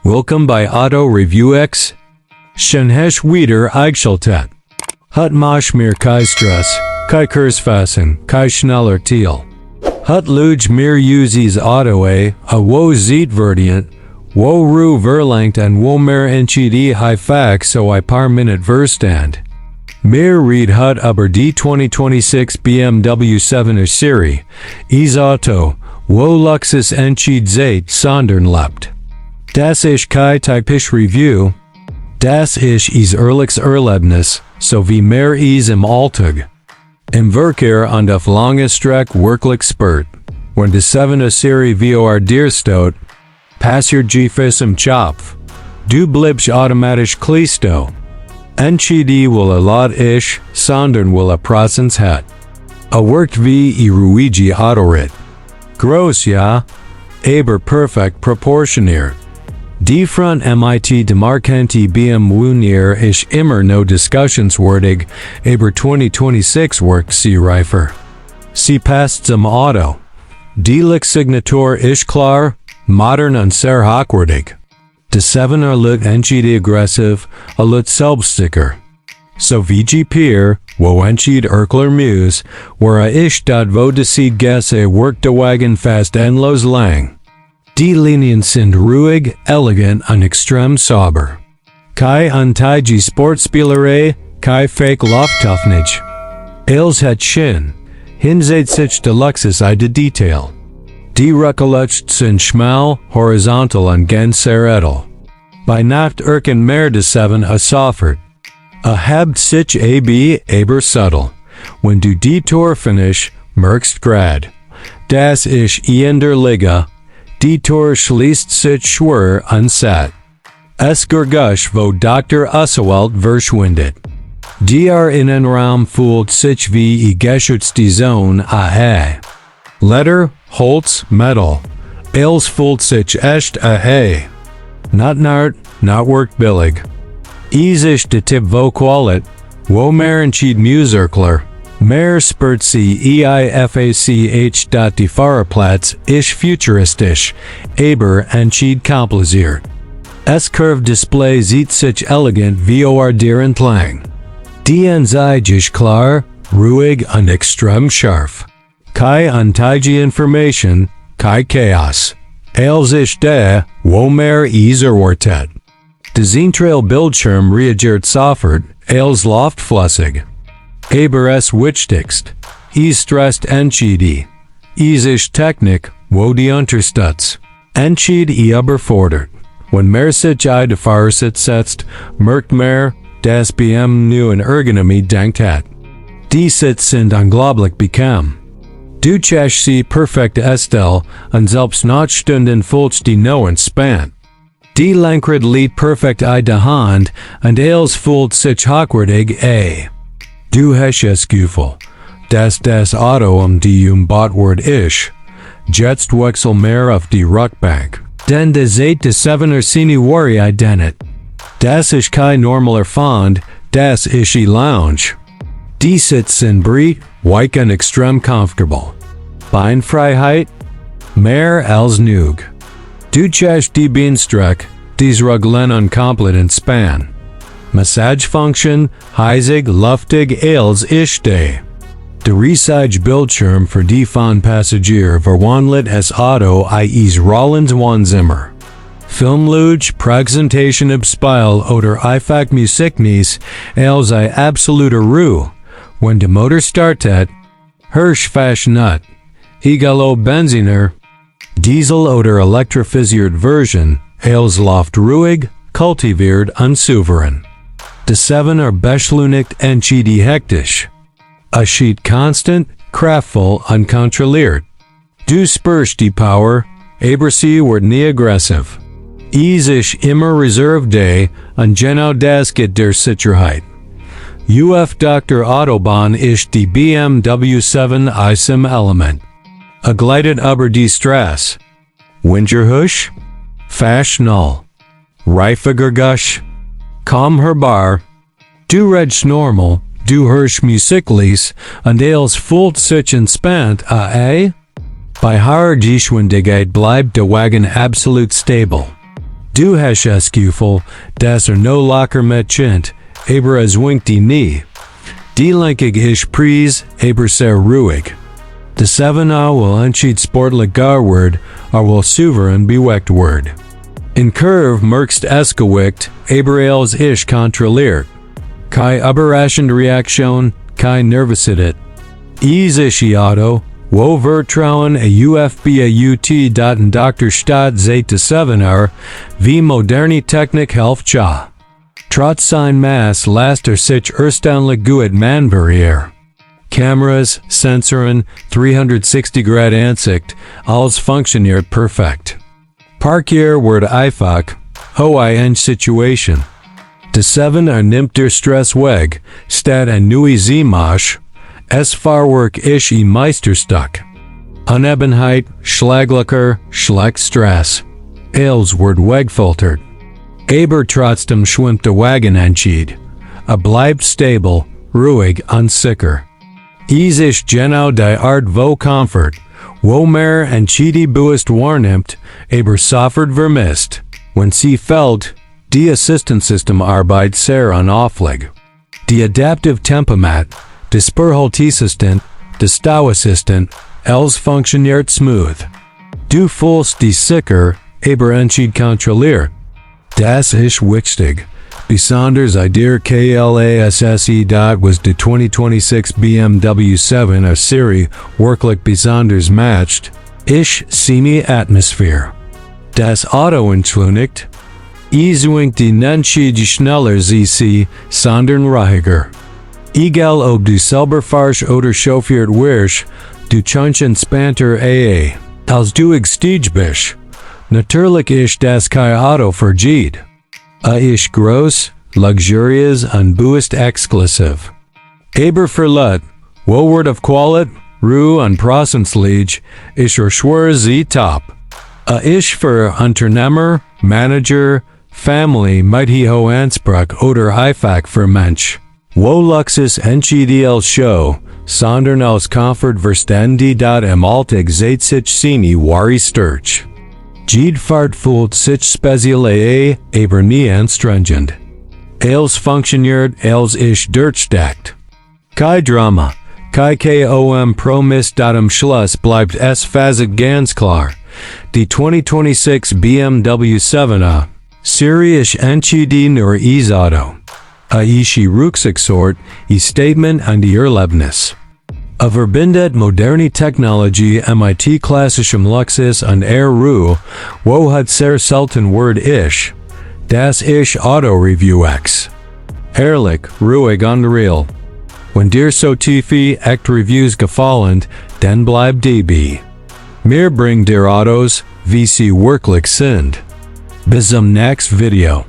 Welcome by AutoReviewX. Schenhesh wieder eingeschaltet. Hat mich mir kai Stress, kai Kursfassen, kai schneller Thiel. Hat luge mir uses Auto a wo zit verdient, wo Ruhe verlangt and wo mer entscheidet high fax so I paar minute verstand. Mir read hat aber die 2026 BMW 7er Serie, Auto, wo Luxus entschied sich sondern lebt. Das isch kai typisch Review. Das isch is ehrliches Erlebnis, so wie mehr is im Alltag. Im Verkehr und auf lange Strecke wirklich spürt. Wenn die 7er Serie vor dir steht, passiert Gefäß im Schopf. Du bleibst automatisch klisto. Entscheidi will a lot isch, sondern will a Präsenz hat. Wirkt wie Ruhige Autorit. Groß ja, aber perfekt proportioniert. Die Front mit demarkanti BMW near isch immer no diskussionswürdig, aber 2026 workt sie reifer. Sie passt zum Auto. Die Lichtsignatur isch klar, modern und sehr hochwertig. Die 7er lut entschied aggressiv, a lut selbstsicher. So wie GPR, wo entschied Erkler Muse, where isch dat wo de seed gesse workt de Wagen fast endlos lang. Die Linien sind ruhig, elegant und extrem sauber. Kai Antaiji Sportspielerei, kai Fake Lofttechnik. Els hat Shin, hinseht sich de Luxus I de Detail. Die Rückelucht sind schmal, horizontal und ganz sehr edel. Bei Nacht erken mehr de 7 a soffert. Habt sich aber subtle. Wenn du die Tor finish, merkst grad. Das isch in der Liga. Die Tor schließt sich schwer unsatt. Es Gurgush wo Dr. Uswelt verschwindet. Der Innenraum fühlt sich wie geschützte Zone a. Leder, Holz, Metal. Els fühlt sich echt a. Not nart, not work billig. Isch de Tipp wo qualit, wo mer entschied Muserkler. Mehr spürt sie EIFACH. Die Fahrerplatz isch futuristisch, aber entschied kompliziert. Es Curve Display sieht sich elegant vor dir entlang. Die Anzeige isch klar, ruhig und extrem scharf. Kai Anzeige Information, kai Chaos. Els isch de, wo mer is erwartet. De Zentrail Bildschirm reagiert sofort, els loftflussig. Aber es wichtigst, is stresst entschiedi. Isch Technik, wo die unterstützt. Entschied überfordert. Wenn mer sich de Fahrersitz setzt, merkt mer, das BMW in Ergonomie denkt hat. Die Sitz sind unglaublich bequem. Du chast sie perfekt Estelle und selbst not Stunden fühlst die neuen Span. Die Lenkrad liegt perfekt I de Hand und els fühlt sich hochwertig a. Du hast es Gefühl, dass das Auto die Botwort isch. Jetzt wechsel mehr auf die Rückbank. Denn de 7er Cine Warrior denet. Das isch kein normaler Fond, das isch Lounge. Die Sitz sind breit, weich und extrem comfortable. Beinfreiheit? Mehr als nug. Du chast die Beinstreck, dies Ruglen und komplett in Span. Massage function, heisig, luftig, els isch de. De Resage Bildschirm für die von Passagier verwandelt es Auto is Rollins Zimmer. Filmluge, Präsentation im Spiel oder einfach Musiknis, els absolute Ruhe. Wenn de Motor startet, Hirsch Fashnut, Egalo Benziner, Diesel oder elektrifisiert Version, els Loft ruhig, kultiviert und souverän. De 7er beschleunigt entschiedi hektisch. Schied constant, kraftvoll und kontrolliert. Du spürst die Power, aber sie wird nie aggressiv. Isch immer reserve day und genau das gibt der Sicherheit. Dr. Autobahn isch die BMW 7 im Element. Gleitet über die Straße. Winterhusch? Fasch null. Reifiger Gush? Kaum hörbar. Du redst normal, du hörst musiklis, und els fühlt sich entspannt a. Bei hoher Geschwindigkeit bleibt der Wagen absolut stable. Du hast es Gefühl, dass no locker mit Chint, aber es winkt die nie. Die lenkig isch pries, aber sehr ruhig. De 7er will entschied sportlich garword, will souverän bewegt word. In Curve merkst es gewickt, aber els isch kontrolliert. Kai überraschende Reaktion, kai Nervosität. Isch Auto, wo vertrauen UFBAUT daten Dr. Stadt seit de 7er, wie moderne Technik helft ja. Trotz sein Mass laster sich erstaunlich gut manvarier. Cameras, Sensoren, 360-Grad Ansicht, alles funktioniert perfekt. Parkier word einfach, hohe Situation. De 7er nimmt der Stress weg, statt ein neue Zimasch, es Fahrwerk isch Meisterstück. Unebenheit, Schlaglicher, Schlechtstress. Els word wegfiltert. Aber trotzdem schwimmt der Wagen entschied. Bleibt stable, ruhig und sicher. Isch genau die Art wo Komfort, wo mehr entschiedi buist wahrnimmt, aber sofort vermisst, wenn sie fällt, die Assistenzsystemarbeit sehr unauflig. Die Adaptive Tempomat, de Spurhalteassistent, de Stauassistent, els funktioniert smooth. Du fühlst die sicher, aber entschied kontrolliert. Das ist wichtig. Besonders der KLASSE. Was de 2026 BMW 7er Serie wirklich besonders matcht, ich Semi-Atmosphäre. Das Auto entschleunigt, zwingt die Nentschied schneller sie, sondern ruhiger. Egal ob du selber fahrst oder chauffiert wirst, du kannst entspannter als du gestiegen bist. Natürlich ist das kein Auto für jed. Ist groß, luxurious und buist exklusiv. Aber verlet, wo word of Qualit, Ruhe und Präsenz liegt, ist schwer sie top. Ist für Unternehmer, Manager, Family mit ho Anspruch oder einfach für Mensch. Wo Luxus entschied Show, sondern als Komfort verständig im Alltag seit sich seine wahre Stärke. Jed fahrt fühlt sich speziell aber nie anstrengend. Els funktioniert, els isch durchsteckt. Kai Drama, kai kom Promis. Am Schluss bleibt es fast ganz klar. Die 2026 BMW 7er Serie ist entschieden nur Auto. Isch Rucksacksort, Statement an die Erlebnis. Verbindet moderne Technologie mit klassischem Luxus und Ruhe, wo hat sehr selten word isch. Das isch AutoReviewX. Ehrlich, ruhig und real. Wenn dir so tiefe echt Reviews gefallen, dann bleib dabei. Mir bring dir Autos, wie sie wirklich sind. Bis zum nächsten Video.